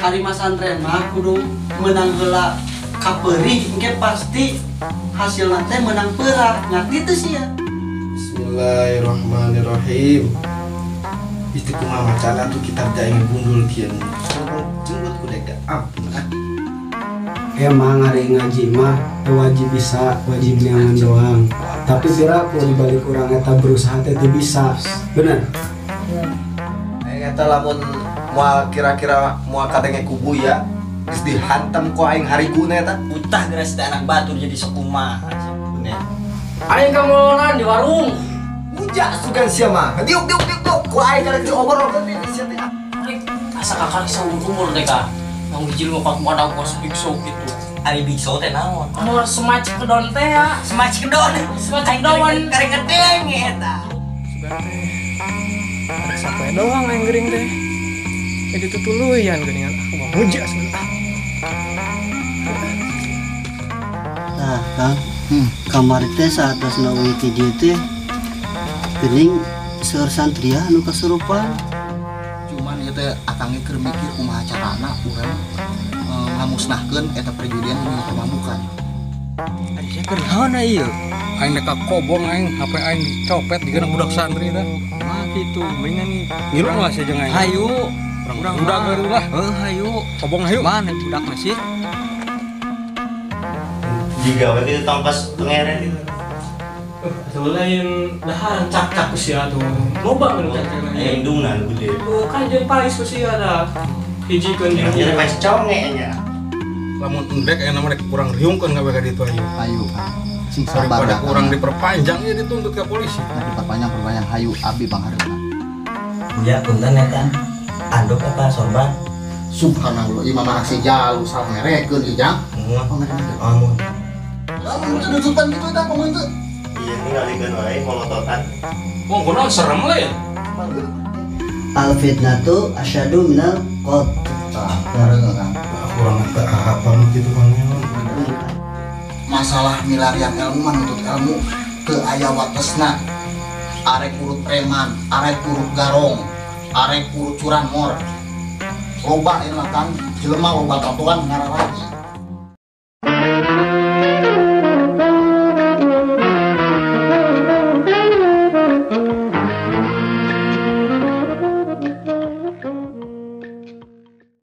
Hari masantren mah kudu menang heula kapeurih, engke pasti hasilna teh menang peurah. Ngarti teu sia? Bismillahirrahmanirrahim. Istiqomah macana tuh kitab jaing gundul kieu. Jenggot ku dek ampun ah. Emang hari ngaji mah wajib bisa, wajib neangan doang. Tapi piraku dibalik urang eta berusaha teh teu bisa. Bener? Aing eta lamun moal kira-kira moal kadenge kubu ya. Geus dihantam ku aing hariguna eta. Utah geus teh anak batur jadi sekumaha. Aing kamoloran di warung. Muja sugan sia mah. Diuk diuk diuk diuk ku aing karek diobrolkeun teh sia teh. Asa kakak saumur teh ka. Yang hiji ngopat wadah kos big show gitu. Ari big show teh naon? Anu semac kedon teh ya. Semac kedon. Semac kedon. Karek ngedeng eta. Sugan teh. Arek sapoe doang aing gering teh. Jadi tutuluyan geuningan aku mah muja sebenarnya. Nah, Kang, kamari teh saatasna uih ti dieu teh geuning seueur santria anu kasurupan. Cuman ieu teh akangge keur mikir kumaha carana urang ngamusnahkeun eta perjudian jeung permabukan. Ari sia keur naon ieu? Aing dek ka kobong aing, HP aing dicopet digana budak santri teh. Mah kitu, mendingan ngilu lah sia jeung aing. Hayu. Urang budak baru lah. Heuh hayu. Kobong hayu. Mana budakna sih? Jiga we kitu tongkos pengeren itu. Lain daharan cak-cak ku sia tuh. Loba geus cak-cak. Aya indungna nu gede. Tuh kan jeung pais ku sia da. Hijikeun jeung ieu pais conge nya. Lamun endek aya nama rek kurang riungkeun kabeh ka ditu hayu. Hayu. Sing sabar. Daripada kurang diperpanjang ieu dituntut ka polisi. Nah, diperpanjang hayu abdi panghareupeuna. Ya punten eta. Anduk apa sorban? Subhanallah, imam aksi jalu salah ngerekeun ieu jang. Amun. Lamun teu nutupan kitu eta pamun teu. Iya, ningalikeun wae molototan. Oh, kunaon serem lain. Al fitnatu asyadu minal qatl. Tah, bareng Kang. Kurang teu apa nu kitu Kang. Masalah milarian ilmu mah nuntut ilmu teu aya watesna. Arek urut preman, arek urut garong, arek urut curanmor. Loba ieu mah Kang, jelema loba tatoan ngararaki.